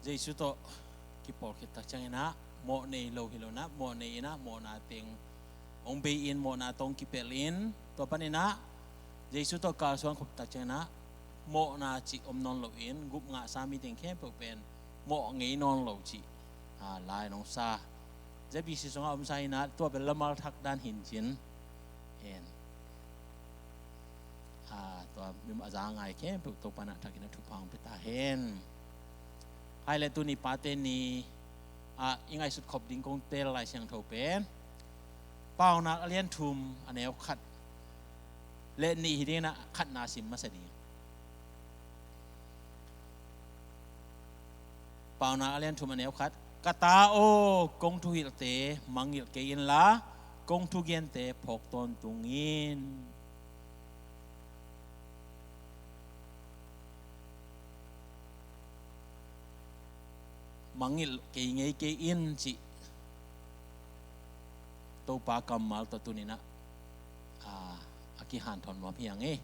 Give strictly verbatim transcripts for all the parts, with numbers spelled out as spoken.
Jesu tawh kipawl khit tak ciangin ah, mawh nei lo hi lo in ah, mawh nei in ah, mawhna teng hong bei in, mawhna tawh hong kipelh in, tua panin ah Jesu tawh kalsuan khit tak ciangin ah, mawhna cih om nawn lo in, gupngahsa mi teng khempeuh pen mawh ngei nawn lo cih, ah, lai hong sa. ZBC sungah om sa in ah, tua pen lamal thak dan hi in cin. Hen. Ah, tua mi a za ngai khempeuh Topa in ah thak in ah thupha hong pia ta hen. Hai le tuni Pate ni, ah, i ngaihsut khop ding kong teel Lai Siangtho pen Paunak a lian thum a neu khat le nih hi ding in ah khatna sim masa ding. Paunak a lian thum a neu khat. Ka ta aw, kong thuhilhte mangngilh kei inla, kong thugente phawk tawntung in. Mangngilh kei ngei kei in cih Topa kammal tawh tuni in ah, ah, a kihanthawn nuam hi hang e.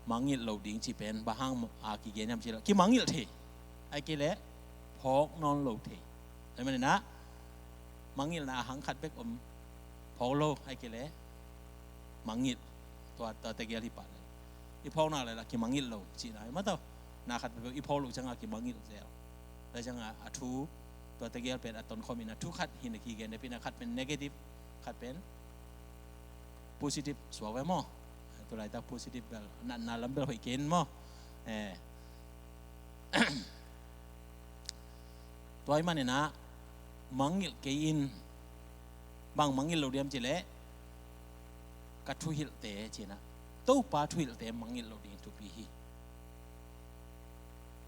Mangngilh lo ding cih pen bang hang a kigen hiam cih leh kimangngilh thei, ahih kei leh phawk nawn lo thei. Tua ahih manin ah mangngilhna a hang khat bek om, phawk lo, ahih kei leh mangngilh. Tua, tua tegel hi pah leh i phawk nak leh lah kimangngilh lo cihna hi mah tawh. Na khat peuh i phawk loh ciangin kimangngilh zel. Tua ciangin a thu, tua tegel pen a tonkhawm in a thu khat hi in a kigen, tua pen a khat pen negative, khat pen positive suak ve maw. Tua laitak positive bel, natna lam bel hoih kei in maw. Eh. Tua ahih manin ah mangngilh kei in, bang mangngilh lo diam cih leh ka thuhilhte ci in ah, Topa thuhilhte mangngilh lo ding thupi hi.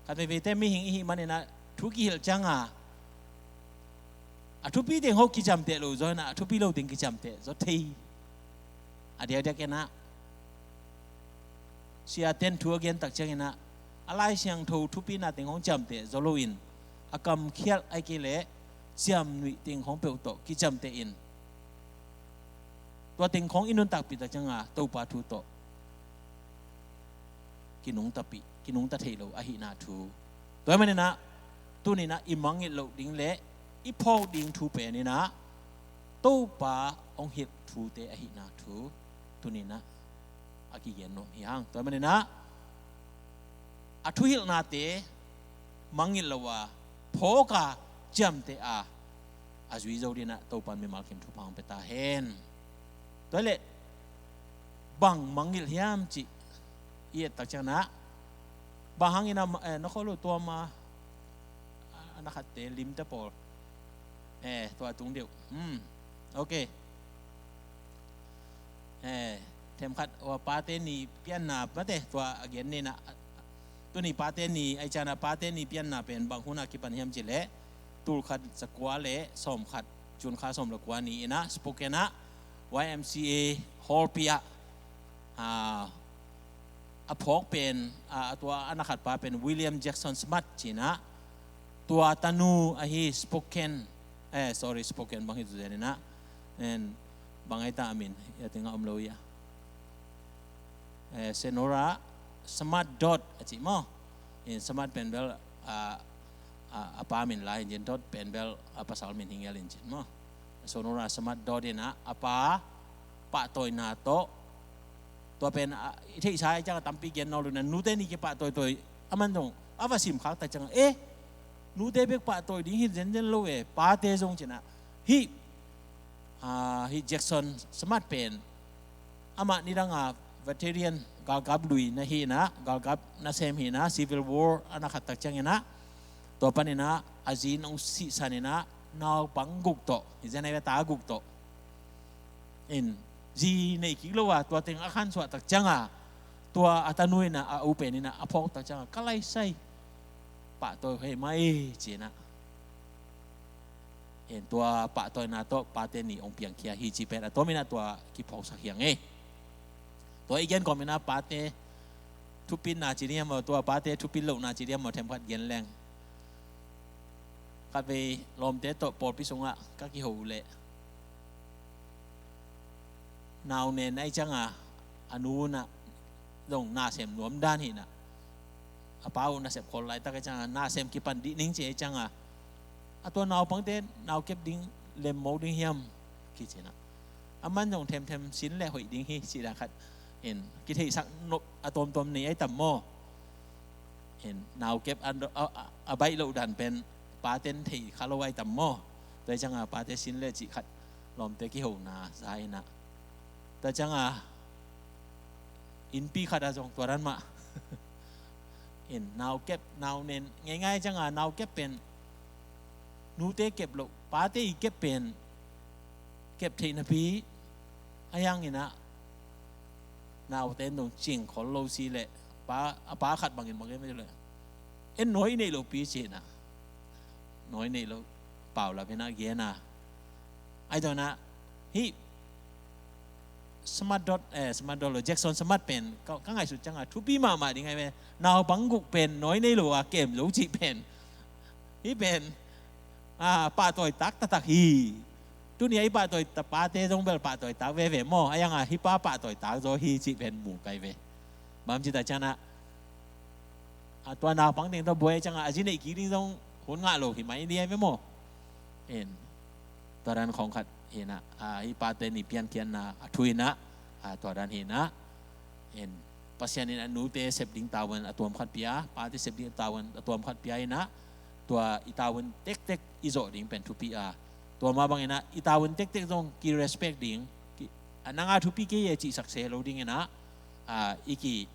Khat veiveite mihing i hih manin ah thu kihilh ciangin a thupi teng ho kiciamteh lo zaw in ah, a thupi lo teng kiciamteh zaw thei. A diakdiak in ah siate'n thu a gen tak ciangin ah, a Lai Siangtho thupina teng hong ciamteh zaw lo in, a kamkhialh ahih kei leh ciamnuih teng khawng peuh tawh kiciamteh in, tua teng khawng i nuntakpih tak ciangin Topa thu tawh kinungtapih, kinungta thei lo ahihna thu. Tua ahih manin ah tuni in ah i mangngilh loh ding leh i phawk ding thu pen in ah Topa hong hilh thute ahihna thu tuni in ah a kigen nuam hi hang. Tua ahih manin ah a thuhilhnate mangngilh lo a, phawk a, ciamteh a, a zui zo ding in ah Topa'n mimal kim thupha hong pia ta hen. Tua leh bang mangngilh hiam cih i et tak ciangin ah, bang hangin ah, eh, na khawh lo tua ma, a, a na khatte limte pawl. Eh, tua tung deuh. Hmm. Ok. Eh, themkhat, ua, Pate ni pianna mate, tua a gen ni in ah, tuni Pate ni, ahih ciangin ah Pate ni pianna pen bang hun a kipan hiam cih leh, tul khat za kua leh sawm khat, June kha sawm leh kua ni in ah Spokane ah Y M C A hall pi ah, ah, a phawk pen, ah, tua a na khat pa pen William Jackson Smart ci in ah, tua tanu ahi Spokane, eh, sorry, Spokane bang hi tu zen in ah, en, bang ai ta a min, ya teng a om lo ya. Eh, Senora Smart Dodd a ci maw. In Smart pen bel, ah, ah, a pa min lai in cin, Dodd pen bel a pasal min hi ngel in cin maw. Senora Smart Dodd in ah, a pa pahtawina tawh, tua pen, ah, i theihsa ahih ciangin a tampi gen nawn lo in ah, nute ni kipahtawitawi, aman zong a va sim khak tak ciangin, eh, nute bek pahtawi ding hi zenzen lo e, pate zong ci in ah. Hih, ah, hih Jackson Smart pen amah nidang a veteran, galkap lui na hi in ah, galkap nasem hi in ah, Civil War a na khat tak ciangin ah, tua panin ah a zi in hong sihsan in ah, naupang guk tawh, hi zen a, ta guk tawh in, zi nei kik lo a, tua teng a khansuah tak ciangin, tua a tanu in ah, a u pen in ah a phawk tak ciangin, ka laisai, pahtawi hei mai ci in ah. Hen, tua pahtawina tawh Pate ni hong piangkhia hi cih pen a tawm in ah tua kiphawksak hi hang e. Tua i gen kawm in ah Pate thupitna ci ding hiam maw, tua Pate thupit lohna ci ding hiam maw, themkhat gen leng. Khatvei lawmte tawh pawlpi sungah ka kiho uh leh, nau nen ahih ciangin a nu in ah zong na sem nuam dan hi in ah, a pa uh nasep khol laitak ahi cianga nasem kipan dih ning ci ahi cianga a tua naupangte nau kep ding lemmo ding hiam kici inah a man zong themthem sin le hoih ding hi cih dan khat in kitheihsak nop a tuamtuam nei ahi tam maw? In nau kep a, a, a baih loh dan pen paten thei kha lo ahi tam maw? Tua hi cianga pate sin le cih khat lawmte kihona za inah tua cianga innpi khat a zong tua dan mah in nau kep nau nen ngeingai cianga nau kep pen nute kep loh pate i kep pen kep theih napi a yanginah naute in dong cing khol lo si leh pa a pa khat bangin bangin mah leh en nawi nei lo pi ci inah nawi nei lo pau la pi inah gen a ai tua inah hih Smart dot eh Smart dot lo Jackson Smart pen ka, ka ngaihsut cianga thupi mahmah ding ahi ve. Naupang guk pen nawi nei lo a kem zo cih pen hih pen ah pahtawi tak taktak hi. Tuni a i pahtawi ta pate zong bel pahtawi tak veve maw a yanga hih pa pahtawi tak zaw hi cih pen mu kai ve. Bang ci ta cianah a tua naupang teng tawh buai cianga a zi neih kik ding zong hun ngah lo hi mai ni ai ve maw? In tua dan khawng khat hinah a hih pate ni piankhiatna a thu inah a tua dan hinah in Pasian in a nute sep ding tavuan a tuam khat pia pate sep ding tavuan a tuam khat pia inah tua i tavuan tektek i zawh ding pen thupi a tua mah banginah i tavuan tektek zong ki respect ding a nanga thupi kei e cihsak se lo dinginah a i ki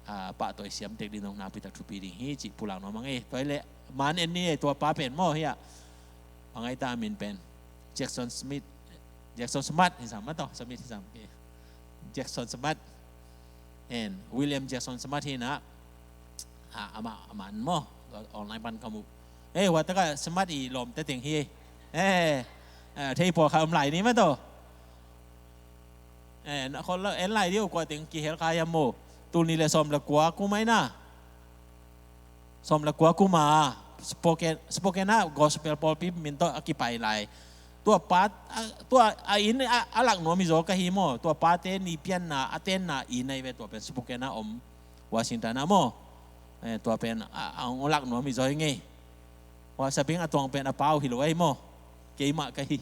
a pahtawi siam tek ding dong nakpi tak thupi ding hi cih pulak nuam a ngei. Tua hi leh man en ni e tua pa pen maw hi ah bang ai ta a min pen Jackson Smith Jackson Smart hi sam mah tawh Smith hi sam ke Jackson Smart and William Jackson Smart hinah a ama ama an maw online pan ka mu eh hua taka Smart i lawmte teng hi eh thei pawl kha om lai ni mah tawh eh na khol lo en lai diu kua teng kihel kha hiam maw? Tul ni le sawm le kua kum aina sawm le kua kuma Spokane Spokane ah gospel pawlpi min tawh a kipai lai tua pa tua a inn a lak nuam hi zaw ka hi maw? Tua pate ni pianna a tenna inn ahi ve tua pen Spokane ah om Washington ah maw? Tua pen a hong lak nuam hi zaw hi ngei. Hua sabeng a tuang pen a pau hi lo ahi maw? Keimah ka hi.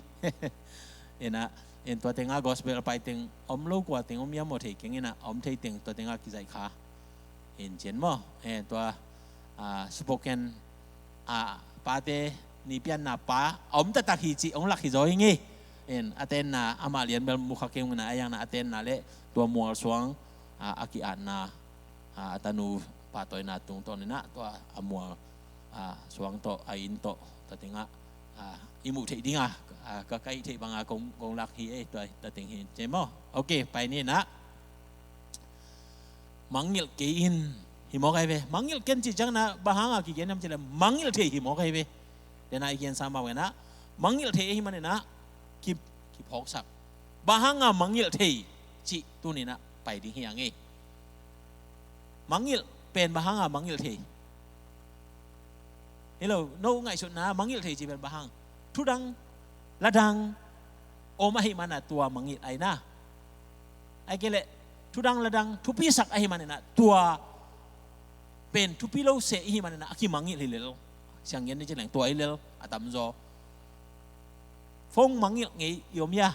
Ina in tua tengah gospel a pai teng om lo kua teng om ia maw thei keng ina om thei teng tua tengah kizaih kha. In cin maw? Tua Spokane a pate ni pianna pa a om taktak hi cih hong lak hi zaw hi ngei. In a tenna amah lian bel mukha keng ina a iangna a tenna le tua mual suang a ki-atna a tanu pahtawina tungtawn inah tua a mual suang tawh a inn tawh tua tengah i muh theih dinga ka kaih theih banga kong lak hi ei tua teng hi cei maw? Ok, pai ni inah mangngilh kei in hi mawk ahi ve. Mangngilh ken cih ciangna bang hanga kigen hiam cih le mangngilh thei hi mawk ahi ve. Dena i gensa mawk inah mangngilh thei ahi man inah kiphawksak bang hanga mangngilh thei cih tuni inah pai ding hi a ngei. Mangngilh pen bang hanga mangngilh thei? Hello, no ngaihsutna mangngilh thei ci pen bang hang? Thudang ladang om ahi mana tua mangngilh aina. Ai kei leh thudang ladang thupisak ahi manina tua pen thupi lo seh ihi manina a kimangngilh hi lel. Sianggen ni ci leng tua hi lel a tamzaw. Phone mangngilh ngei i om ia?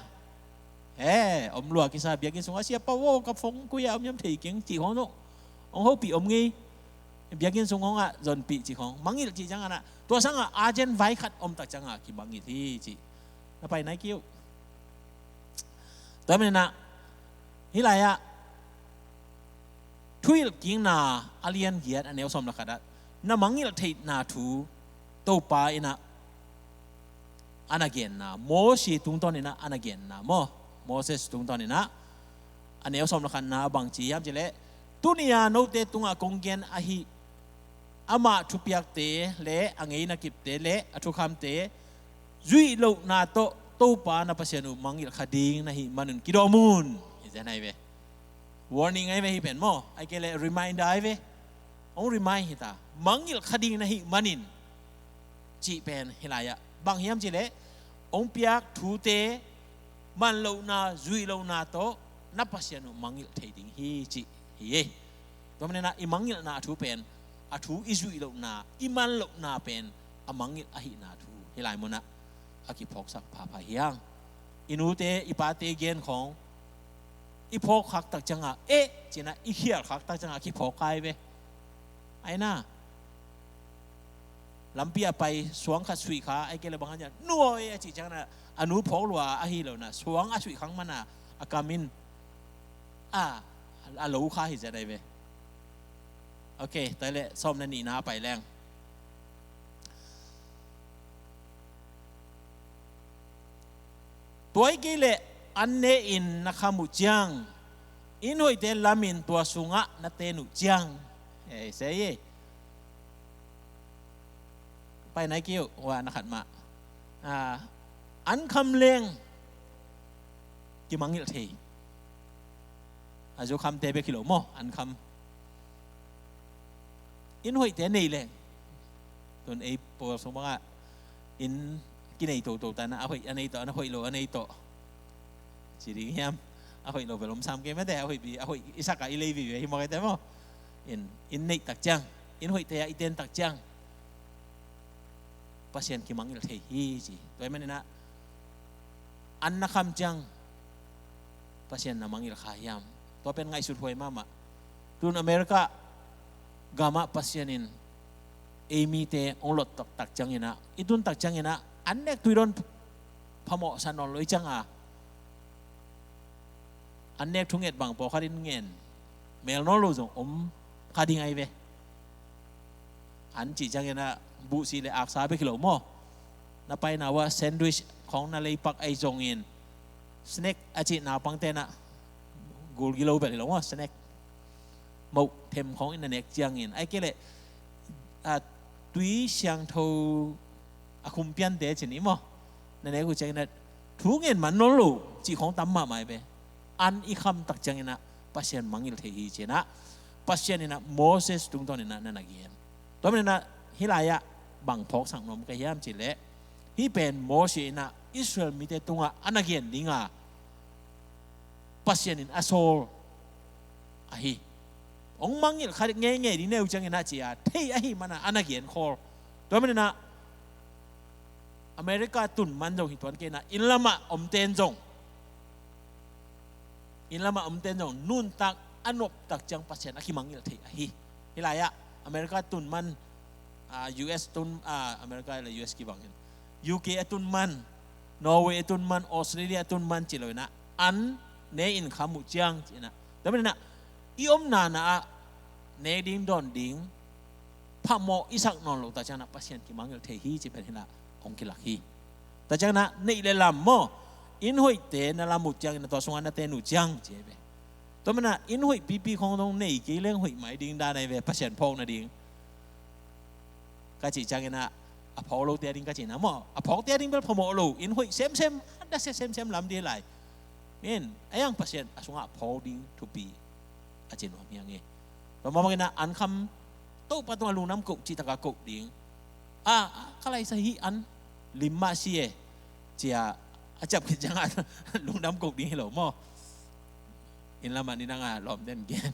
He om lua kisa biakinn sungah sia pa wo ka phone koi-ah om iam thei keng cih hong no. Hong hopih om ngei. Biakinn sung hongah zonpih cih hong mangngilh cih ciangah na tua sangah urgent vai khat om tak ciangah kimangngilh hi cih na pai nai kiu. Tua menah hih lai-ah Thuhilhkikna a lian giat a neu sawm le khatah na mangngilh theihna thu Topa inah a na genna Moses tungtawn inah a na genna maw? Moses tungtawn inah a neu sawm le khatna bangci hiam cileh tuni-a note tungah kong gen ahi amah thupiakte le a ngeina kipte le a thukhamte zuih lohna tawh Topa na Pasian uh mangngilh kha ding na hih manun kidawm un. Hi zen ahi ve. Warning ahi ve hih pen maw? Ai kei le reminder ahi ve. Hong remind hita mangngilh kha ding na hih manin cih pen hih lai-ah bang hiam cileh hong piak thute man lohna zuih lohna tawh na Pasian uh mangngilh thei ding hi cih hi. Tua manina i mangngilhna a thu pen a thu i zuih lohna, i man lohna pen a mangngilh ahihna thu hih lai munah a kiphawksak phapha hi hang. I nute i pate gen khawng i phawk khak tak ciangah, eh, cinah i khial khak tak ciangah a kiphawk kai ve. Aina lampi a pai suang khat suih kha, ai kei le bang a nia, "Nu aw e," a cih ciangah a nu phawk lua ahi lo na, suang a suih khang mana a kam in a, a lo kha hi zia dai ve. Ok, tai le sawm na nihna pai leng. Tuai kei le an ne in na kham uh ciang, inn hoihte lam in tua sungah na ten uh ciang. Ei, sei ei. Pai nai kiu, wa na khat mah. Ah, an kham leng kimangngilh thei. A zu khamte bek hi lo maw, an kham. Inn hoihte nei leng. Tun ei pawl sung bangah inn kinei toto tana, a hoih a nei tawh, a hoih lo a nei tawh. Ci ding hiam? A hoih lo bel om sam kei mate, a hoih bi, a hoih i sak a i lei vive hi mawk ete maw. Inn, inn neih tak ciang, inn hoihte a i ten tak ciang Pasian kimangngilh thei hi ci. Tua hi maninah an na kham ciang Pasian na mangngilh kha hiam? Tua pen ngaihsut huai mahmah. Tun America gamah Pasian in ei mite hong lot tak, tak cianginah, i tun tak cianginah an nek tui dawn phamawh sa nawn lo i cianga, an nek thunget bang pawlkhat in ngen mel nawn lo zong om kha ding ahi ve. An cih cianginah buhsi le aksa bek hi lo maw. Na paina uah sandwich khawng na leipak ahi zongin, snack a cih naupang tenah gul gilo bel hi lo maw, snack. Moh them khawng in na nek ciangin, ai kei leh, a, tui siangtho a khum piante cin i maw, na nek uh ciangin a thu ngen man nawn lo cih khawng tam mahmah i ve. An i kham tak cianginah Pasian mangngilh thei hi cinah Pasian inah Moses tungtawninah na na gen. Tua maninah hih lai-ah bang phawksak nuam ka hiam cih leh, hih pen Moses inah Israel mite tungah a na gen dinga Pasian in a sawl ahi. Hong mangngilh kha ngeingei ding neu cianginah ci-a thei ahi mana a na gen khawl. Tua maninah America tun man zong hi tuan kei inah, inn lamah om ten zong, inn lamah om ten zong nuntak a noptak ciang Pasian a kimangngilh thei ahi. Hih lai-ah America tun man, ah, U S tun, ah, America le U S kibang in, U K a tun man, Norway a tun man, Australia a tun man ci lo inah, an ne in kham uh ciang ci inah. Tua maninah i omna na-ah nek ding dawn ding phamawh i sak nawn lo tak cianginah Pasian kimangngilh thei hi ci pen hinah hong kilak hi. Tak cianginah neih le lam maw, inn hoihte na lam uh ciangin a tua sungah na ten uh ciang ci hi ve. Tua maninah inn hoih pipi khawng dong nei kei leng hoih mai ding dan ahi ve, Pasian phawk nading. Ka cih cianginah a phawk lote a ding ka cihna maw, a phawkte a ding bel phamawh lo, inn hoih semsem, a dasia semsem lam dih lai. Min, a yang Pasian a sungah a phawk ding thupi a ci nuam hi ang e. Tua mah bangin ah an kham, Topa tungah lungdam koh cih takah koh ding. A, a, ka laisa hih an lim mah si e, ci-a a ciap khit ciangah lungdam koh ding hi lo maw. Inn lamah ni dangah lawmten gen.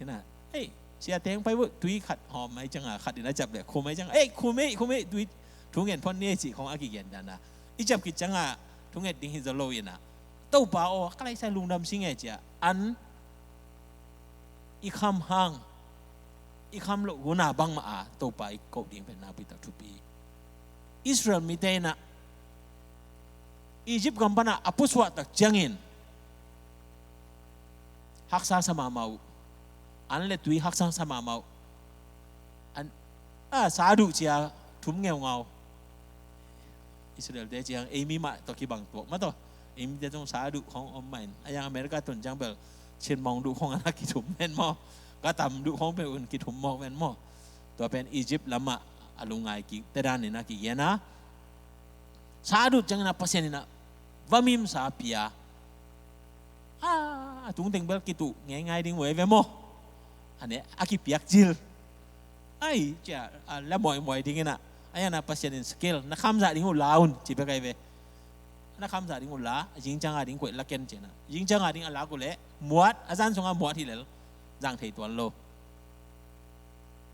Inn ah, "Ei, sia teng pai uh, tui khat hawm mai ciangah, khat in a ciap leh khum mai ciangah, 'Ei, khum ei, khum ei, tui thu ngen phot ni ei,' ci khawng a kigen dan a, i ciap khit ciangah thu nget ding hi zaw lo in ah, Topa aw, ka laisa lungdam sing e," ci-a an i kham hang, i kham loh hun a bangmah a Topa i koh ding pen nakpi tak thupi. Israel mite in ah Egypt gam pan ah a pusuah tak ciangin haksa sa mahmah uh. An le tui haksa sa mahmah uh. An, a, sa duh ci-a thum ngeungau. Israel-te ciang ei mi mah tawh kibang tuak mah tawh. Ei mite zong sa duh khawng om mah in. A yang America tun ciang bel cin mawng duh khawng a na kithum ven maw. Ka tam duh khawng bel un kithum mawk ven maw. Tua pen Egypt lamah a lungngai kik te dan in a kigen a, sa duh ciangin ah Pasian in ah va mimsa pia. A, a tungteng bel kituh ngeingai ding uh ei ve maw. A ne a kipiak cil. Ai, cia, a, la muaimuai ding in ah. A yang ah Pasian in scale, na kham zah ding uh la un, ci bek ai ve. Na kham zah ding uh la, a zing ciang a ding kuaih la ken ci-in ah. Zing ciang a ding a lak uh leh muat, a zan sungah muat hi lel, zang thei tuan lo.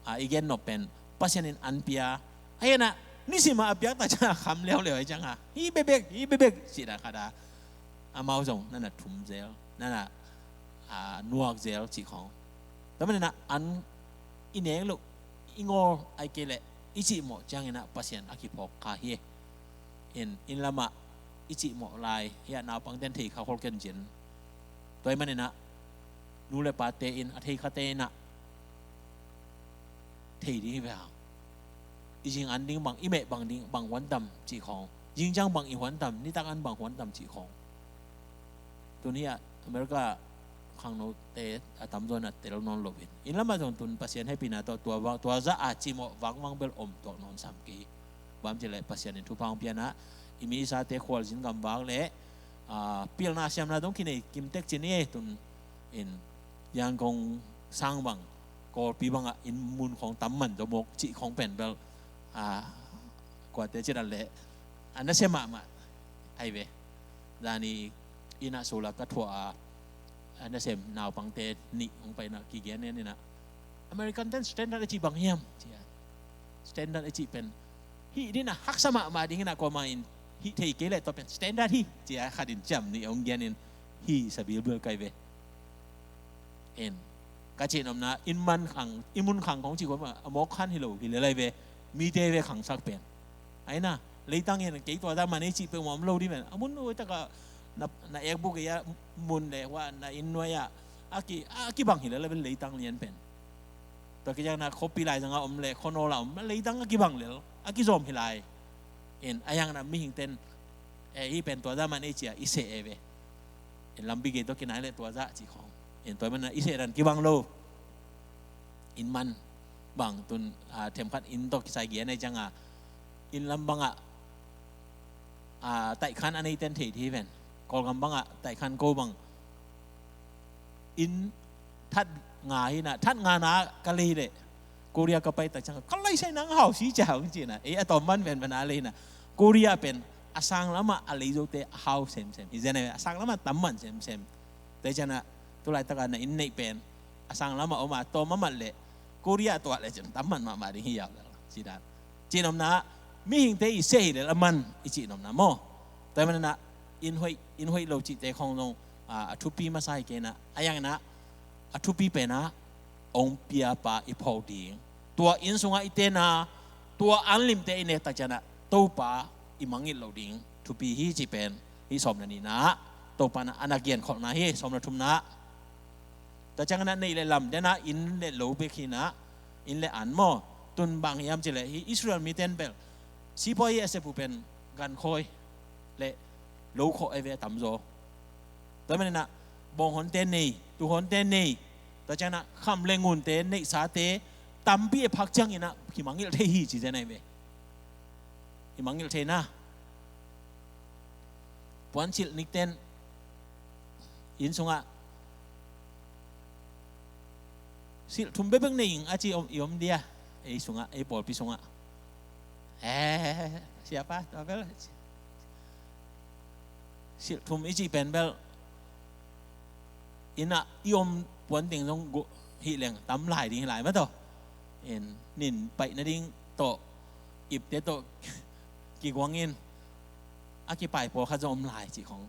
a, i gen nop pen Pasian in an pia. A hi a, nisim a a piak tak ciang a kham leuleu a hi ciang a, hi bekbek, hi bekbek cih dan khat a, amau zong na na thum zel, na na, a, nuak zel cih khawng. Tua manin a an i nek loh, i ngawl, ahih kei leh i cihmawh ciangin a Pasian a kiphawk kha hi. In, inn lamah i cihmawh lai hi a, naupangte'n thei kha khol kei un cin. Tua ahih manin a nu le pate in a thei khate in a thei ding hi ve hang. I zing an ding bang, i meh bang ding bang huan tam cih khawng. Zing ciang bang i huan tam, nitak an bang huan tam cih khawng. Tun hi a America khangnote a tamzaw in a tel nawn lo in. Inn lamah zong tun Pasian hehpihna tawh tua vang, tua zah a cihmawh vangvang bel om tuak nawn sam kei. Bang hiam cih leh Pasian in thupha hong pia in a, i mi i sate khualzin gamvak leh, a, pilna siamna dong kinei kim tek cin hi. Tun in Yangon sang bang, Kawlpi bang a inn mun khawng tam man zaw mawk cih khawng pen bel, a, kuate cih dan leh a nasia mahmah ahi ve. Zani inn ah sulak ka thuah a, a nasem naupangte nih hong pai in a kigen in a, American ten standard a cih bang hiam, ci a. Standard a cih pen hih ding a haksa mahmah ding in a, kuamah in hih thei kei leh tua pen standard hi, ci a khat in ciam nih hong gen in, hi sa bilbil ka hi ve. En, ka cih nopna, inn man khang, inn mun khang khawng cih khawng a mawk khan hi lo hi lel ahi ve, mite ve khangsak pen. Ahi na, leitang in kei tua zah man ei cih peuhmah om lo ding pen. A mun hoih tak a na, na ekbuk ei a mun leh hua na inn nuai ah a ki, a kibang hi lel ahi ve leitang lian pen. Tua kiciang in a khuapi laizang a om leh khuanawl a om, leitang a kibang lel, a kizawm hi lai. En, ahi hangin a mihingte'n, eh, hih pen tua zah man ei ci a i seh ei ve. En, lampi gei tawh kinai leh tua zah cih khawng. En, tua manin a i seh dan kibang lo. Inn man bang tun, a, themkhat inn tawh kisai gen ahi ciang a, inn lam bang ah, a, taihkhan a neite'n thei thei ven. Kawlgam bang ah taihkhan ko bang inn that nga hi in a, that nga na ka lei leh Korea ka pai tak ciang a, ka lei sai nang hau si ciang ci in a, ei a tawm man ven ven a lei in a. Korea pen a sang lam ah a lei zote a hau semsem hi zen a, a sang lam ah tam man semsem. Tua hi ciang a, tu laitak a na inn neih pen a sang lam ah om a, tawm a mat leh Korea tuah leh cin tam man mahmah ding hi yau lel, ci dan. Cih nopna, mihingte i seh hi lel a man i cih nopna maw. Tua manin a inn hoih, inn hoih lo cihte khawng zong, a, a thupi masa hi kei in a, ahi hangin a, a thupi pen a hong piapa i phawk ding. Tua inn sungah i tena, tua an limte i nek tak ciang a, Topa i mangngilh loh ding thupi hi cih pen, hih sawm le nihna, Topa in a na genkholhna hi, sawm le thumna. Tua ciangin a neih le lam den a inn le lo bek hi in a, inn le an maw. Tun bang hiam cih leh hih Israel mite'n bel sipuai a sep uh pen gankhawi le lo khawh ei ve a tamzaw. Tua manin a bawnghawnte nei, tuuhawnte nei, tua ciangin a kham le ngunte neihsate tampi a phak ciangin a kimangngilh thei hi ci zen ahi ve. Kimangngilh thei na. Puansilh nikten inn sungah silh thum bekbek nei ing a ci om, i om dia, ei sungah, ei pawlpi sungah. Eh, siapa, tua bel. Silh thum i cih pen bel inn ah i om puan teng zong hih leng tam lai ding hi lai mah tawh. En, nin paih nading tawh, ipte tawh kiguang in a kipai pawlkhat zong om lai cih khawng.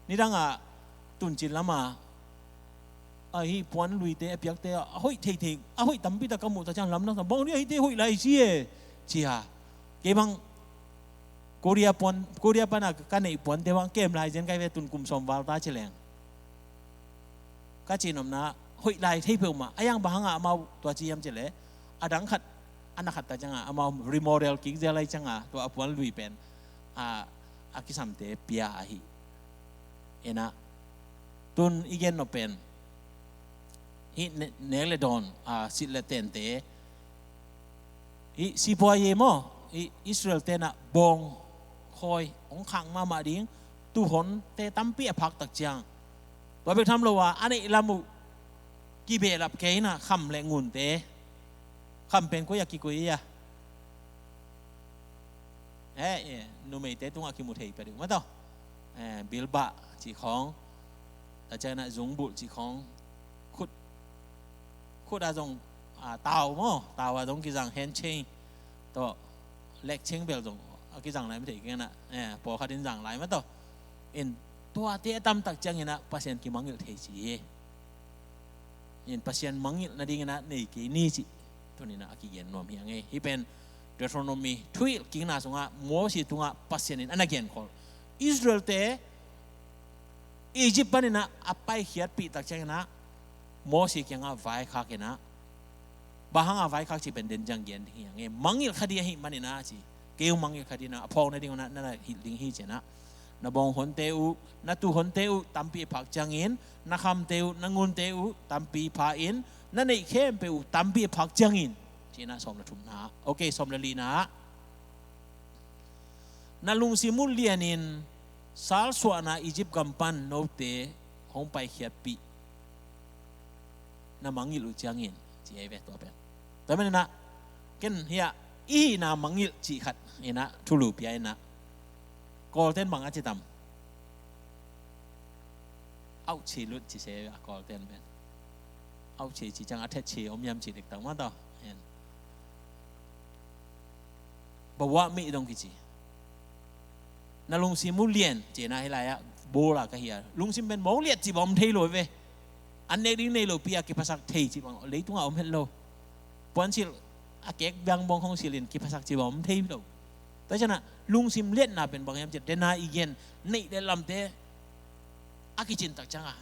Nidang ah tuncin lam ah, a, hih puan luite a piakte a hoih theithei, a hoih tampi tak ka muh tak ciang lamdang tak bang ni a hihte hoih lai si e, ci a. Kei bang Korea puan, Korea pan a ka neih puante bang kem lai zen kai ve, tun kum sawm val ta ci leng. Ka cih nopna, hoih lai thei peuhmah. A yang bang hangah amau tua ci hiam cih leh, a dang khat, a na khat ta ciangah amau remodel kik zel lai ciangah tua a puan lui pen a, a kisamte pia ahi. Ena, tun i gen nop pen hih ne-, nek le dawn, a, silh le tente, hih sipuaye maw, hih Israel tenah bawng khawi hong khak mahmah ding, tuuhawnte tampi a phak tak ciang, tua bek tham lo a, a neih lam uh kibehlap kei inah kham le ngunte, kham pen koi a kikoi a, eh, eh, numeite tungah kimu thei pia ding mah tawh, eh, bilbah cih khawng, a cianah zungbulh cih khawng, khut, khut a zong a, tau maw, tau a zong kizang, hen cheng tawh, lek cheng bel zong a kizang lai mah thei kei na, eh, pawlkhat in zang lai mah tawh. In tuate a tamtak ciangin ah Pasian kimangngilh thei ci hi. In Pasian mangngilh nadingin ah nei kei ni cih tuni-in ah a kigen nuam hi ing ei. Hih pen Deuteronomy thuhilh kikna sungah Mosi tungah Pasian in a na genkhol, Israel-te Egypt panin ah a paikhiatpih tak ciangin ah Mosi kiangah vaikhak in ah, bang hanga vaikhak cih pen den ciang gen ding hi ing ei. Mangngilh kha ding ahih manin ah ci. Kei hong mangngilh kha ding a, a phawk nading un ah na na hilh ding hi ci-in ah, na bawnghonte uh, na tuuhonte uh tampi a phak ciangin, na khamte uh, na ngunte uh tampi pha-in, na neih khempeuh uh tampi a phak ciangin, ci-in ah sawm le thumna. Ok, sawm le lina. Na lungsim uh lianin salsuahna Egypt gam pan note hong paikhiatpih na mangngilh uh ciangin, ci ei ve tua pen. Tua manin ah ken hiah i hihna mangngilh cih khat in ah thulu pia in ah, Kawlten bang a ci tam? Auh, che lut ci se a, Kawlten pen. Auh, che ci ciang a thet che om hiam ci diktak mah tawh. Hen. Bawah mih dong kici. Na lungsim uh lian, ci-in ah hih lai-ah bawl a ka hi a. Lungsim pen mawk liat cih bang om thei lo ve. An nek ding nei lopi a kiphasak thei cih bang leitungah om het lo. Puansilh a kek biang bawng khong silhin kiphasak cih bang om thei lo. Tua ciangin ah lungsim liatna pen bang hiam cih leh, dena i gen neih le lamte a kicin tak ciangin,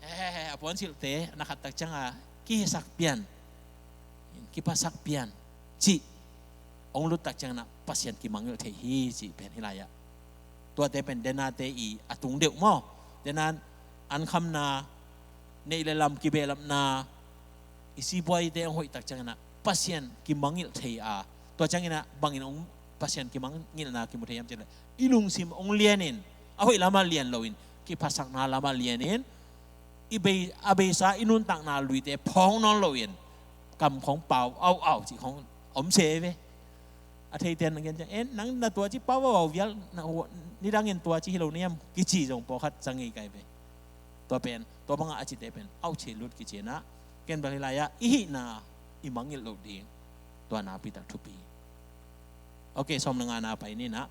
eh, a puansilhte na khat tak ciangin kihisak pian, kiphasak pian cih hong lut tak ciangin ah Pasian kimangngilh thei hi cih pen hih lai-ah. Tuate pen denate i a tung deuh maw. Dena an khamna, neih le lam kibehlapna, i sipuaite hong hoih tak ciangin ah Pasian kimangngilh thei a. Tua ciangin ah bangin hong Pasian kimangngilhna kimu thei hiam cih leh, i lungsim hong lianin, a hoih lamah lian loin, kiphasakna lamah lianin, i bei, a beisa i nuntakna luite phawng nawn loin, kam khong pau auh auh cih khong om se ve. A theiten a gen ciang, "En, nang na tua ci pau auh auh vial, na, nidangin tua ci hi lo na hiam?" kici zong pawlkhat zang ngei kai ve. Tua pen, tua bangah a cite pen auh, che lut kici-in ah, ken bel hih lai-ah i hihna i mangngilh loh ding, tua nakpi tak thupi. Ok, sawm le ngana pai ni in ah.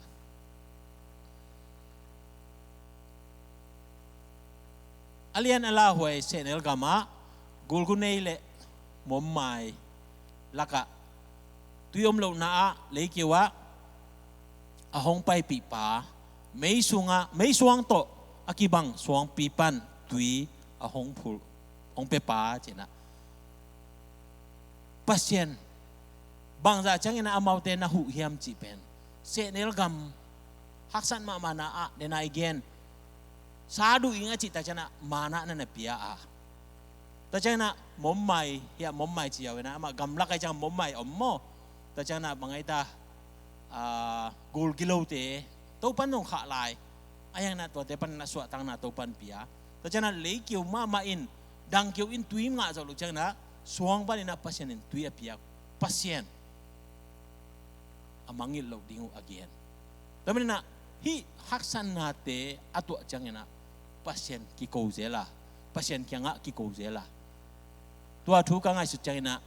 A lian a lauhuai sehnel gamah gulgunei le muammai lakah, tui om lohna ah leikiu ah a hong paipihpa, mei sungah, mei suang tawh a kibang suangpi pan tui a hong phulh, hong piapa, ci-in ah. Pasian bangzah ciangin ah amaute na huh hiam cih pen, sehnel gam haksat mahmahna ah, dena i gen, sa duh ing a cih tak ciangin ah manna na na pia a. Tua ciangin ah muammai, hiah muammai ci-a uh in ah, amah gamlak ahih ciangin muammai om maw. Tua ciangin ah bang ai ta, ah, gul gilote, Topan zong khah lai. Ahih hangin ah tuate panin ah suahtakna Topan pia. Tua ciangin ah leikiu mahmah in, dangkiu in tui ngah zawh loh ciangin ah, suang panin ah Pasian in tui a piak. Pasian a mangngilh loh ding uh a gen. Tua manin ah hih haksatnate a tuah ciangin ah Pasian kiko zel a, Pasian kiangah kiko zel a. Tua thu ka ngaihsut ciangin ah,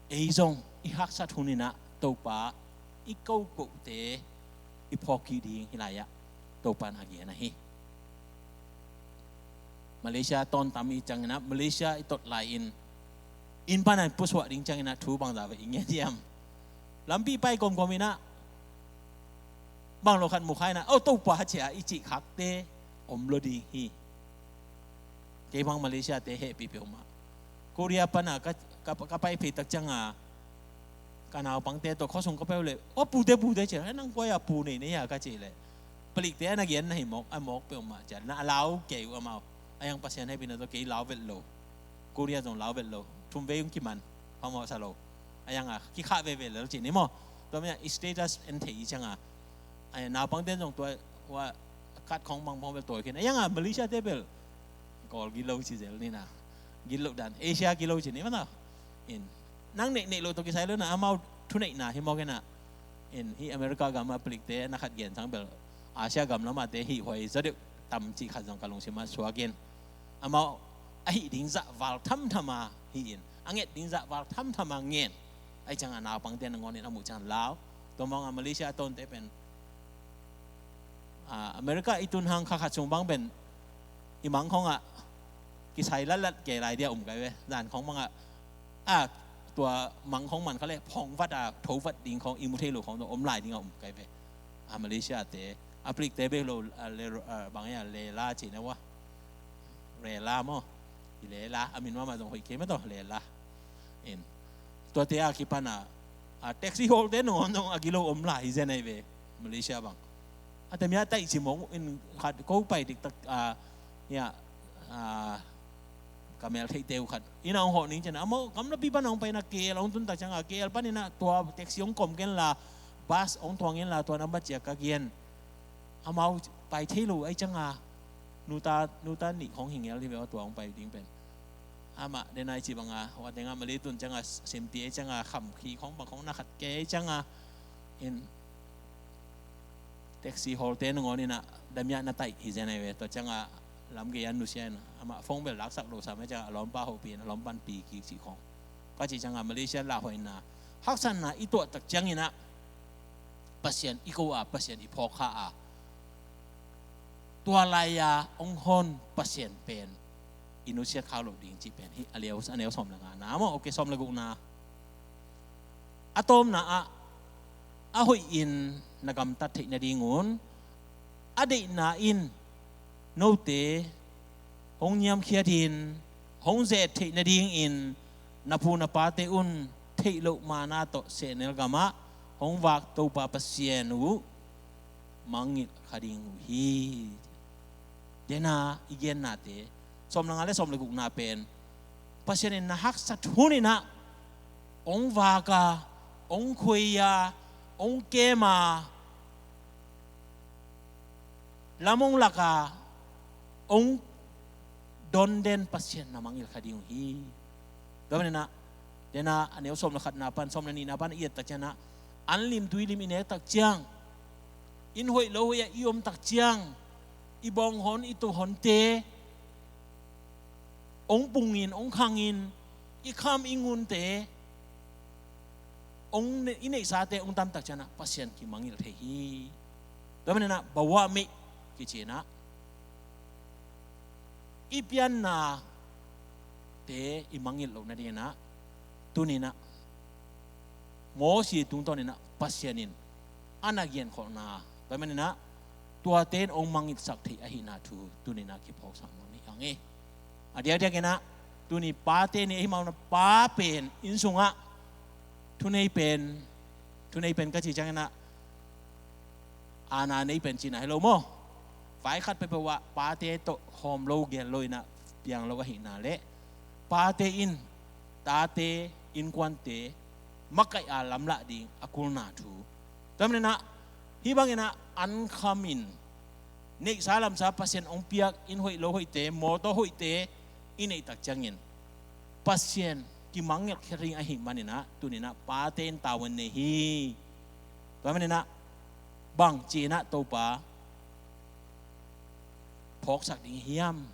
ei zong i haksat hunin ah Topa i kokohte i phawk kik ding hih lai-ah Topan a gen ahi. Malaysia tawntam i ciangin ah, Malaysia i tot lai-in, inn panin pusuah ding ciangin ah thu bangzah vei i ngen hiam? Lampi pai kawmkawm in ah, bang lo khat mu kha in ah, "O Topa," ci-a i cih khakte om lo ding hi. Kei bang Malaysia-te hehpih peuhmah. Korea pan a ka, ka, ka pai phei tak ciang a, ka naupangte tawh khuasung ka pai uh leh, "O pute, pute," ci-a, "Nang koi a pu nei na hia?" ka cih leh, palikte a na gen na hi mawk, a mawk peuhmah ci-a, na a lau kei uh amau. Ahih hang Pasian hehpihna tawh kei lau vet lo. Korea zong lau vet lo. Thum vei hong kiman, phamawh sa lo. Ahih hang a kikhah veve lel cih ni maw. Tua manin ah i status en thei i ciang a, a naupangte zong tua, ua, card khong bang bang bel tawi khin. Ahih hang a Malaysia-te bel Kawl gilo ci zel ni na. Gilo dan, Asia gilo ci ni mah na. In, nang neih neih loh tawh kisai lo na, amau thuneihna hi mawk in ah. In, hih America gam a palikte na khat gen sang bel, Asia gam lamahte hih huai zaw deuh tam cih khat zong ka lungsim ah suak in. Amau a hih ding zah val thamtham a hi in, a nget ding zah val thamtham a ngen. Ahi ciangah naupangte nangawnin a muh ciang lau. Tua mawngah Malaysia a tawnte pen, ah, America i tun hang kha khat sung bang pen i mang khawngah kisai latlat kei lai dia um kai ve. Zan khawng bangah, ah, tua mang khawng man kha le phawng vat a tho vat ding khawng i mu thei lo khawng tua om lai dingah um kai ve. Ah, Malaysia te a plikte bek lo, ah, le, ah, bang ia lela cih na ua. Lela maw? I lela a min mahmah zong hoih kei mah tawh lela. In tuate a kipan a, a taxi hawlte nung om zong a gilo om lai hi zen ahi ve. Malaysia bang a tamia taih cimawng in khat ko pai diktak a, ia, a, ka mel theihte uh khat in a hong hawh ning cian a maw gamlapi pan a hong paina K L a hong tuntak cianga K L panin a tua taxi hong kom kenla bus hong tuang inla tua nambat cia ka gen. Amau pai thei lo ahi cianga nuta, nuta nih khawng hi ngel hi ve aw tua hong pai ding pen. Amah den ai ci banga hua denga mali tun cianga simti ahi cianga kham khi khawng bang khawng na khat kei ahi cianga in taxi hawlte nangawnin a damiah na taih hi zen ahi ve. Tua cianga lam gei an nusia in amah phone bel laksak lo sam ahi cianga a lawmpa hopih in a lawmpan pi kik cih khawng ka cih cianga Malaysia lah hoihna haksatna i tuah tak ciangin a Pasian i ko a, Pasian i phawk kha a, tua lai-a hong hon Pasian pen i nusiat khak loh ding cih pen hi a liau a neu sawm le ngana maw? Ok, sawm le gukna. A tawpna ah a hoihin na gamtat theih nadingun a deihna in note hong niamkhiatin hong zet theih nadingin na pu na pate un theih loh mana tawh sehnel gamah hong vak Topa Pasian uh mangngilh kha ding uh hi. Dena i gennate sawm le nga le sawm le gukna pen Pasian in na haksat huninah hong vaka, hong khuia, hong kema, lam hong laka, hong don den Pasian na mangngilh kha ding uh hi. Tua maninah dena a neu sawm le khatna pan sawm le nihna pan i et tak cianah an lim tui lim i nek tak ciang in hoih lo hoih ah i om tak ciang i bawng hon i to honte hong pungin hong khangin i kham i ngunte hong ne-, i neihsate hong tamtak cianah Pasian kimangngilh thei hi. Tua maninah bawah meih kicinah i piannate i mangngilh loh nadinginah tuninah Mosi tungtawninah Pasian in a na giankholhna tua maninah tuate in hong mangngilhsak theih ahihna thu tuninah kiphawksak nuam hi ang e. A diakdiakinah tuni pate ni ahi mauna pa pen inn sungah thunei pen, thunei pen ka ci cianginah aana nei pen cina hi lo maw? Vai khat peuhpeuh ah pate tawh hawm lo gel lo inah piang lo ahihna le pate in tate innkuante makaih a lamlah ding a kulna thu. Tua maninah hih banginah an khamin neihsa lamsa Pasian hong piak inn hoih lo hoihte, mawtaw hoihte i neihtak ciangin Pasian kimangngilh kha ding ahih maninah tuninah pate in tavuan nei hi. Tua maninah bang cinah Topa phawksak ding hiam?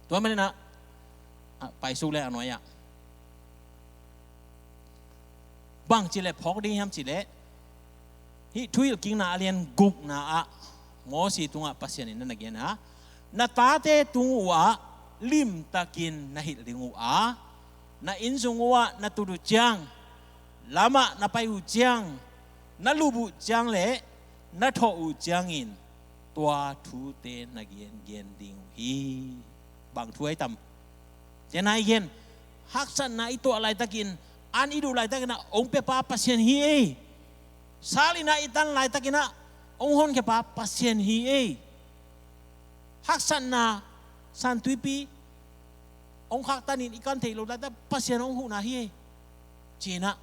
Tua maninah paisuk le a nuai-ah bang cileh phawk ding hiam cileh hih Thuhilhkikna a lian gukna ah Mosi tungah Pasian in na na gen a, na tate tung uh ah limtakin na hilh ding uh a, na inn sung uh ah na tut uh ciang, lamah na pai uh ciang, na lup uh ciang le na thawh uh ciangin tua thute na gengen ding uh hi. Bang thu ahi tam? Cianai gen haksatna i tuah laitakin an i duh laitakin ah hong piapa Pasian hi ei. Sal inah i tan laitakin ah hong honkhiapa Pasian hi ei. Haksatna santuipi hong khaktanin i kan theih lo laitak Pasian hong huhna hi ei. Cinah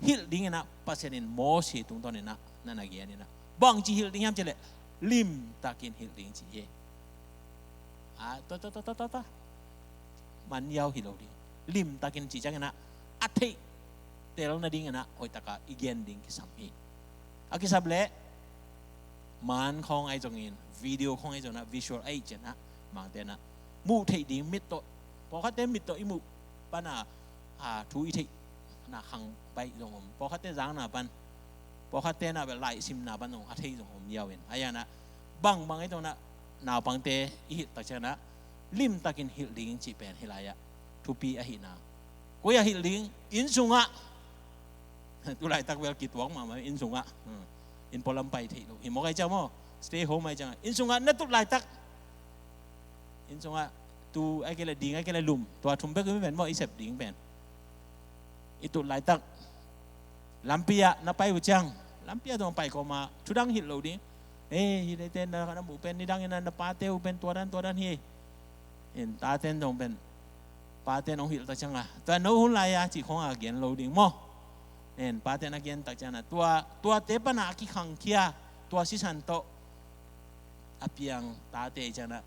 hilh dinginah Pasian in Mosi tungtawninah na na geninah bangci hilh ding hiam cileh limtakin hilh ding ci hi. A, ta, ta, ta, ta, ta, ta. Man yau hi lo ding. Limtakin ci cianginah a theih tel nadinginah hoihtaka i gen ding kisam hi. A kisap leh man khawng ahi zongin video khawng ahi zonah visual ahi cianah mangtenah muh theih ding mit tawh pawlkhatte mit tawh i muh pana, a, thu i theihna khang baih zong om. Pawlkhatte zakna pan, pawlkhatte na bel laisimna pan zong a thei zong om ziau in. Ahi zongin ah bangbang ei tawh na naupangte i hilh tak ciangin ah limtakin hilh ding cih pen hih lai-ah thupi ahihna. Koi-ah hilh ding? Inn sungah. Tu laitak bel kituak mahmah inn sungah. Hmm. Inn pualam pai theih lo hi mawk ahi ciang maw. Stay home ahi ciang. Inn sungah na tut laitak. Inn sungah tu ahi kei leh ding ahi kei leh lum. Tua thum bek hi pen maw i sep ding pen. I tut laitak. Lampi ah na pai uh ciang. Lampi ah zong pai kawma. Thu dang hilh lo ding. Eh, hih leite na, na muh pen nidangin ah na pate uh pen tua dan, tua dan hi. In tate in zong pen. Pate in hong hilh tak ciang a. Tua no hun lai-a cih khawng a gen lo ding maw. In pate in a gen tak ciang a. Tua, tuate pana a kikhangkhia. Tua sisan tawh. A piang tate ciang a.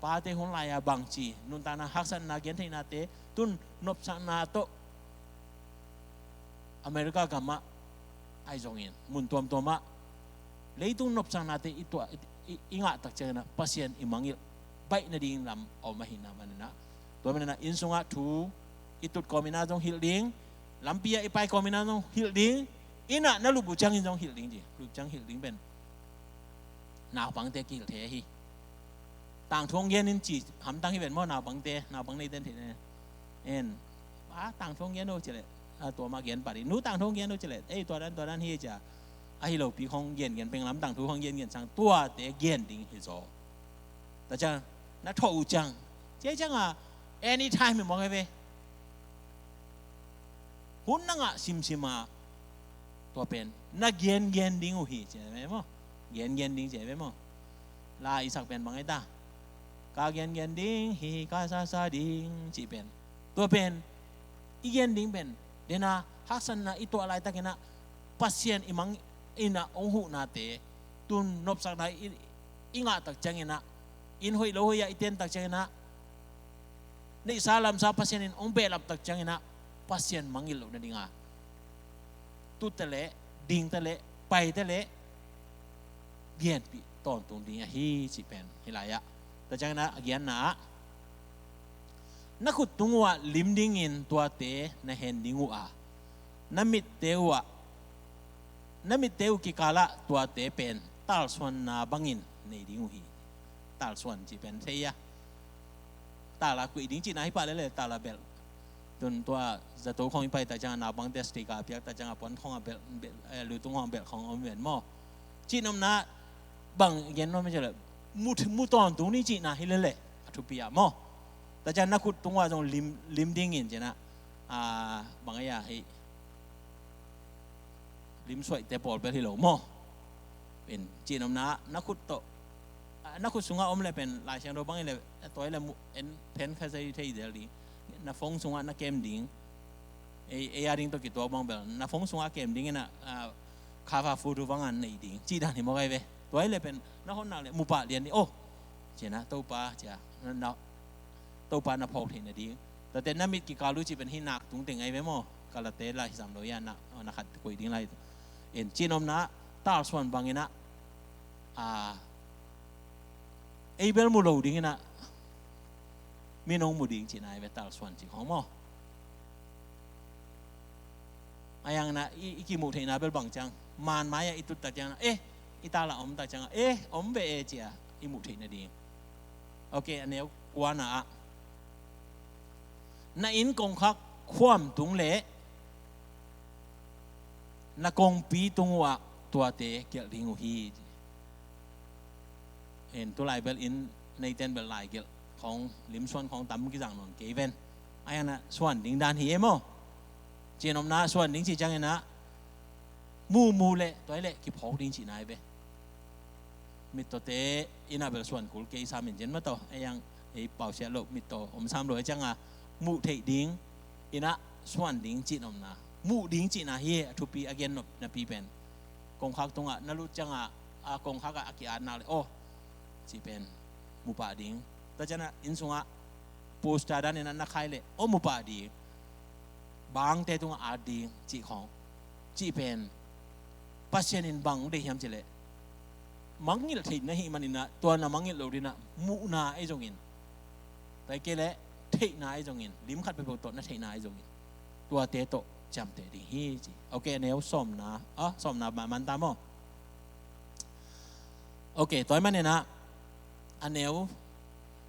Pate hun lai-a bangci. Nuntakna haksatna gentheihnate. Tun nopsakna tawh. America gamah ahi zongin mun tuamtuamah leitung nopsaknate i tuah, i, i, i ngah tak ciangin ah Pasian i mangngilh baih nading lam a om ahihna manin ah. Tua manin ah inn sungah thu i tut kawmin ah zong hilh ding, lampi ah i pai kawmin ah zong hilh ding, inn ah na lup uh ciangin zong hilh ding ci, lup ciang hilh ding pen naupangte kihilh thei ahi. Tangthu hong gen in ci hamtang hi ven maw naupangte, naupang neite in theih ne. En. A, tangthu hong gen o ci leh. A, tua mah gen pah ding. Nu tangthu hong gen o ci leh. Ei, tua dan, tua dan hi cia. Ahi lopi khong gen gen peng lam tangthu khong gen gen sang tuate gen ding hi zaw. Tua ciang, na thawh uh ciang. Cia ciang a, anytime hi mawk hi ve. Hun na ngah simsim a, tua pen na gengen ding uh hi ci ve maw? Gengen ding ci ve maw? La i sak pen bang ei ta? Ka gengen ding hi, ka sasa ding ci pen. Tua pen i gen ding pen dena haksatna i tuah laitakin ah Pasian i mang in ah hong huhnate tun nopsakna i, i ngah tak ciangin ah inn hoih lo hoih ah i ten tak ciangin ah neihsa lamsa Pasian in hong behlap tak ciangin ah Pasian mangngilh loh nading a tutte leh, dingte leh, paite leh genpih tawntung ding ahi cih pen hih lai-ah. Tua ciangin ah a giatna ah na khut tung uh ah lim dingin tuate na hen ding uh a, na mitte uh ah, na mitte uh kikalah tuate pen talsuanna bangin nei ding uh hi. Talsuan cih pen thei a, tala kuih ding cihna hi pah lele, tala belh. Tun tua zato khong i pai tak ciang a naupangte sticker a piak tak ciang a puan khong a belh, belh, eh, lutung khong a belh khong om ven maw? Cihnopna bang gen nuam hi ci leh mu, mu tawntung ni cihna hi lele a thupi ah maw? Tak ciang na khut tung uh ah zong lim, lim dingin ci na, a, bang ei a hi lim suaihte pawl bel hi lo maw? In cihnopna na khut tawh, na khut sungah om leh pen Lai Siangtho bang i leh, tua i leh mu, en phen kha zai thei zel ding. Na phone sungah na kem ding. Ei, ei a ding tawh kituak bang bel na phone sungah kem ding in ah, a, kha va photo bang a nei ding cih dan hi mawk ai ve. Tua i leh pen na hon nak leh mu pah lian ding. Oh, ci na Topa cia na, na Topa na phawk theih nading. Tuate na mit kikal uh cih pen hih nak tung teng ai ve maw? Kalate lai hi sam lo ia na, na khat koih ding lai. In cihnopna talsuan bangin ah, a, ei bel mu lo dingin ah min hong mu ding cihna ai ve talsuan cih khong maw? A yang na i, i kimuh theihna bel bang ciang man mai-ah i tut tak ciang na, eh, i tala om tak ciang a, eh, om ve e cia i muh theih nading. Ok, a neu kuana ah na inn kongkhak khuam tung leh na kongpi tung uh ah tuate gelh ding uh hi. En, tulai bel inn neiten bel lai gelh khong limsuan khong tam kizang nawn kei ven. A yang na suan ding dan hi e maw? Cihnopna suan ding cih ciangin ah mumu leh tua i leh kiphawk ding cihna ai ve. Mittawte in ah bel suan kul kei sam in cin mataw, ei ang ei pausiah loh mittaw om sam lo ei ciang a muh theih ding in ah suan ding cihnopna, muh ding cihna hi a thupi a gen nop napi pen. Kongkhak tungah na lut ciang a, a kongkhak ah a ki-at nak leh aw cih pen mu pah ding. Tua ciang a inn sungah poster dan in ah na khai leh aw mu pah ding. Bangte tungah at ding cih khawng cih pen Pasian in bang deih hiam cih leh mangngilh theih na hih manin ah tua na mangngilh loh ding ah muhna ei zongin tua hi kei leh theihna ahi zongin, lim khat peuhpeuh tawh na theihna ahi zongin, tuate tawh ciamteh ding hi ci. Ok, a neu sawmna, ah, sawmna mah man ta maw? Ok, tua ahih manin ah, a neu,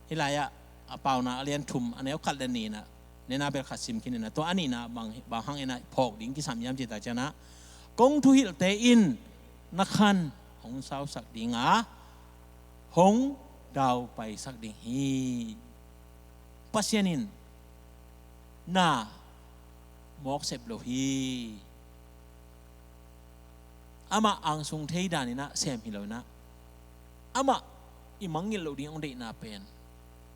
hih lai-ah, a Paunak a lian thum, a neu khat le nihna, nena bel khat sim khin in ah, tua a nihna bang, bang hang in ah phawk ding kisam hiam cih tak ciangin ah, kong thuhilhte in na khan hong sausak ding a, hong daupaisak ding hi. Pasian in na mawk sep lo hi. Amah angsung thei dan in ah sem hi lo in ah, amah i mangngilh loh ding hong deihna pen,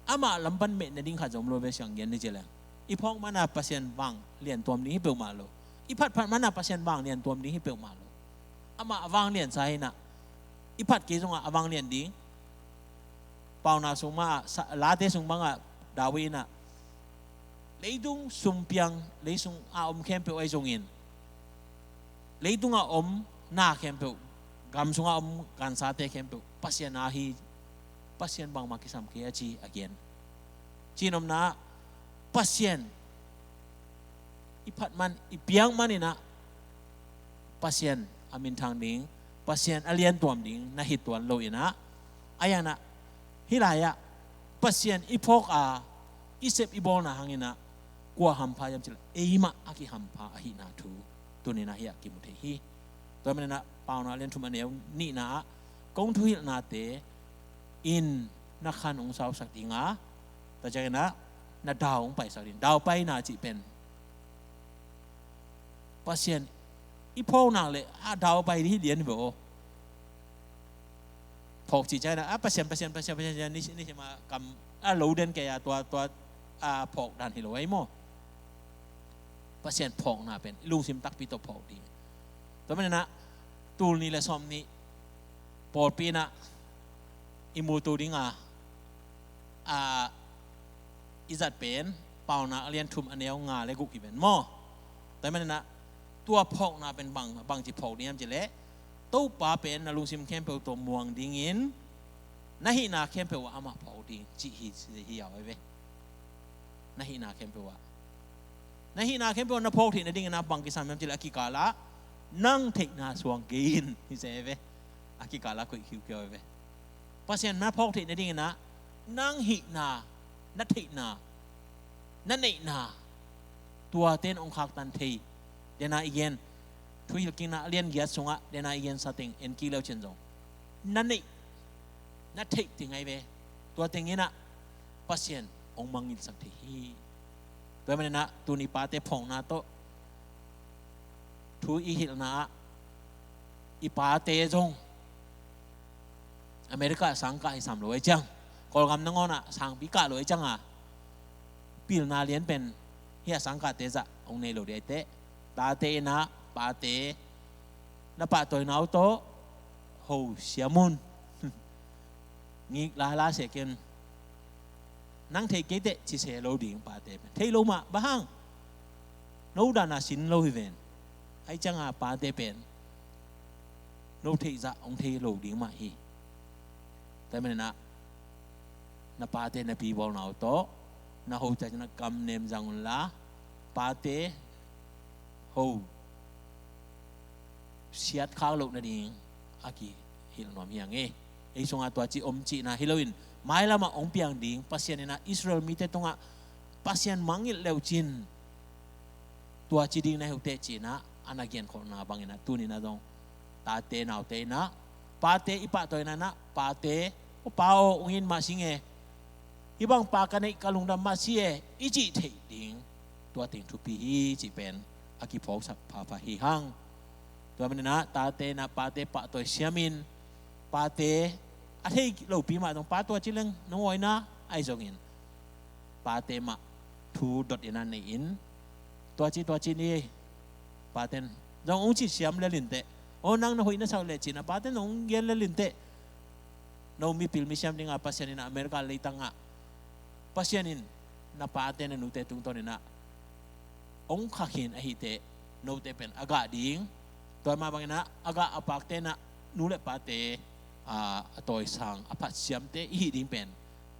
amah lam pan meh nading khat zong om lo ve, siang gen ni ci leng. I phawk manin ah Pasian vanglian tuam ding hi peuhmah lo. I phatphat manin ah Pasian vanglian tuam ding hi peuhmah lo. Amah a vangliansa hi in ah, i phat kei zongah a vanglian ding. Paunak sung mah, sa-, Late sung bangah David in ah, leitung sumpiang, lei sungah om khempeuh ahi zongin, leitungah om na khempeuh, gam sungah om gansate khempeuh Pasian aa hi. Pasian bangmah kisam kei a ci a gen. Cih nopna ah, Pasian i phat man, i piak man in ah, Pasian a minthang ding, Pasian a liantuam ding na hi tuan lo in ah, a yang ah, hih lai-ah Pasian i phawk a, i sep i bawlna hang in ah, kua hampha hiam cih leh, eimah a kihampha ahihna thu tuni-in ah hih ah kimu thei hi. Tua ahih manin ah Paunak lian thum a neu nihna ah, kong thuhilhnate in na khan hong sausak ding a, tua ciangin ah na dau hong paisak ding. Daupaina cih pen Pasian i phawk nak leh a daupai ding hi lian hi ve aw. Phawk cih ciangin ah, a Pasian, Pasian, Pasian, Pasian, Pasian, nisim, nisim a kam a lo den kei a, tua, tua, a phawk dan hi lo ahi maw. Pasian phawkna pen i lungsim takpi tawh phawk ding. Tua manin ah, tul nih le sawmnih pawlpi in ah i mutu ding a, a, i zat pen Paunak a lian thum a neu nga le guk hi ven maw. Tua manin ah, tua phawkna pen bang, bangci phawk ding hiam cih leh, Topa pen na lungsim khempeuh tawh muang dingin, na hihna khempeuh ah amah phawk ding cih hi, hi a, ahi ve. Na hihna khempeuh ah, na hihna khempeuh ah na phawk theih nadingin ah bang kisam hiam cih leh, a kikal ah nang theihna suang kei in, hi se ve. A kikal ah koih khiukhia ve. Pasian na phawk theih nadingin ah nang hihna, na theihna, na neihna, tuate in hong khaktan thei. Dena i gen, Thuhilhkikna a lian giat sungah dena i gensa teng en kik le uh cin zong, na neih, na theih teng ahi ve. Tua teng in ah Pasian hong mangngilhsak thei hi. Tua ahih manin ah tuni pate phawkna tawh thu i hilhna ah, i pate zong America ah sangkah hi sam lo ahih ciang, Kawlgam nangawn ah sangpi kah lo ahih ciang a, pilna lian pen hih a sangkahte zah hong nei lo ding ahih teh, tate in ah, pate, na pahtawina uh tawh ho siam un. Ngik lala se ken, nang thei kei teh ci se lo ding pate pen. Thei lo mah, bang hang? No dan a sin lo hi ven. Ahih ciang a pate pen no theih zah hong thei lo ding mah hi. Tua ahih manin ah, na pate na pi bawlna uh tawh, na ho ciat na kamnem zang un la, pate ho siatkhak loh nading a kihilh nuam hi hang e. Ei sungah tua ci om cihna hi loin, mailam ah hong piang ding Pasian in ah Israel mite tungah Pasian mangngilh le uh cin, tua ci ding na hi uh teh ci-in ah, a na genkholhna bangin ah tuni-in ah zong tate naute in ah, pate i pahtawina in ah, pate, "O pa aw, hong it mah sing e, hih bang pa ka neih, ka lungdam mah si e," i cih theih ding, tua teng thupi hi cih pen a kiphawksak phapha hi hang. Tua manin ah tate in ah pate pahtawi siamin, pate a thei lopi mah zong, "Pa, tua ci leng nong awi na," ahi zongin, pate mah thu dot in ah nei-in, "Tua ci, tua ci ni," paten zong hong ci siam lel in teh, "O, nang na hoih na sak leh," ci-in ah paten hong gen lel in teh, no mipil misiam ding a Pasian in ah America leitang ah, Pasian in na pate na nute tungtawn in ah hong khakhin ahih teh, note pen a gah ding, tua mah bangin ah a gah a pakte in ah nu le pate, a, a tawisang, a phatsiamte i hih ding pen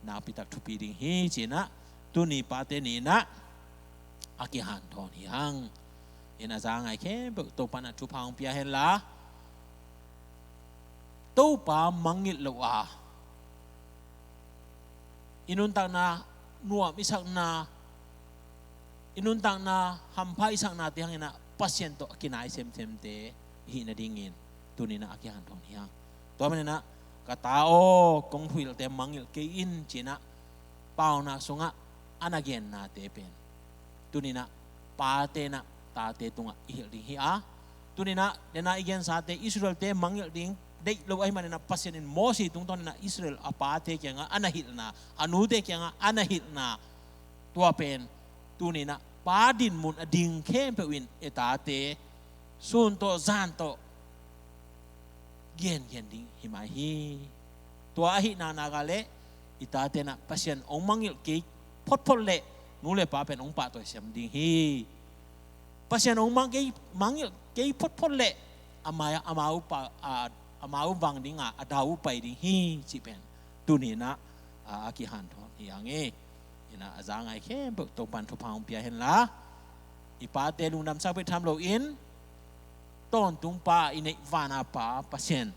nakpi tak thupi ding hi ci-in ah, Tuni pate ni inah a kihanthawn hi hang. Inah za ngai khempeuh Topa inah thupha hong pia henla, Topa mangngilh lo a, i nuntakna nuam i sakna, i nuntakna hampha i saknate hang inah Pasian tawh a kinai semsemte i hih nadingin tuni inah a kihanthawn hi hang. Tua man inah ka ta aw, kong huhilhte mangngilh kei in ci inah paunak sungah a na gennate pen tuni inah pate inah tate tungah i hilh ding hi a, tuni inah dena i gensate Israelte mangngilh ding deih lo ahih man inah Pasian in Mosi tungtawn inah Israel a pate kiangah a na hilhna, a nute kiangah a na hilhna, tua pen tuni inah pa dinmun a ding khempeuh in i tate sun tawh zan tawh gengen ding hi mai hi. Tua ahih naknak ah leh i tate inah Pasian hong mangngilh kei photphot leh nu le pa pen hong pahtawi siam ding hi. Pasian hong mang kei, mangngilh kei photphot leh amau, amau pa, a, amau vang ding a, a dau pai ding hi cih pen tuni inah a, a kihanthawn hi hang e. Inah a za ngai khempeuh Topa in thupha hong pia henla, i pate lungdamsak bek tham loin tawntung pa, i neih vana Pa Pasian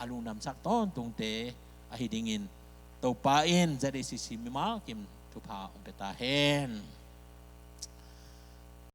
a lungdamsak tawntungte ahi dingin Topa in Z A C C mimal kim thupha hong pia ta hen.